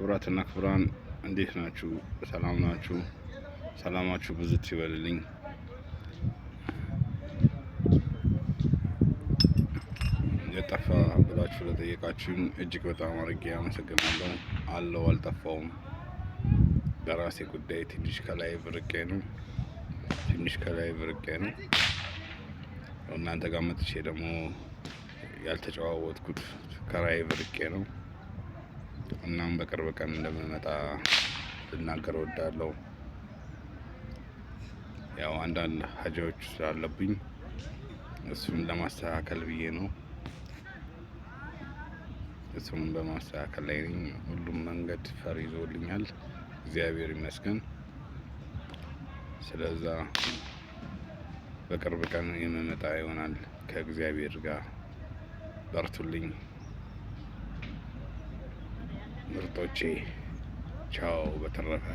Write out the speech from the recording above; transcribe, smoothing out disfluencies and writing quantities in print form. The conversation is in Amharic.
ክቡራትና ክቡራን እንዴት ናችሁ? ሰላም ናችሁ? ሰላማችሁ ብዝት ይበልልኝ። የጠፋ ብላችሁ ለጠየቃችሁኝ እጅግ በጣም አድርጌ አመሰግናለሁ። አለው፣ አልጠፋውም። በራሴ ጉዳይ ትንሽ ከ live ርቄ ነው። ትንሽ ከ live ርቄ ነው። እናንተ ጋር መጥቼ ደግሞ ያልተጨዋወትኩት ከ live ርቄ ነው። እናም በቅርብ ቀን እንደምመጣ ልናገር እወዳለሁ። ያው አንዳንድ ሀጃዎች ስላለብኝ እሱን ለማስተካከል ብዬ ነው። እሱን በማስተካከል ላይ ነኝ። ሁሉም መንገድ ፈር ይዞልኛል፣ እግዚአብሔር ይመስገን። ስለዛ በቅርብ ቀን የምመጣ ይሆናል ከእግዚአብሔር ጋር። በርቱልኝ ምርጦቼ። ቻው። በተረፈ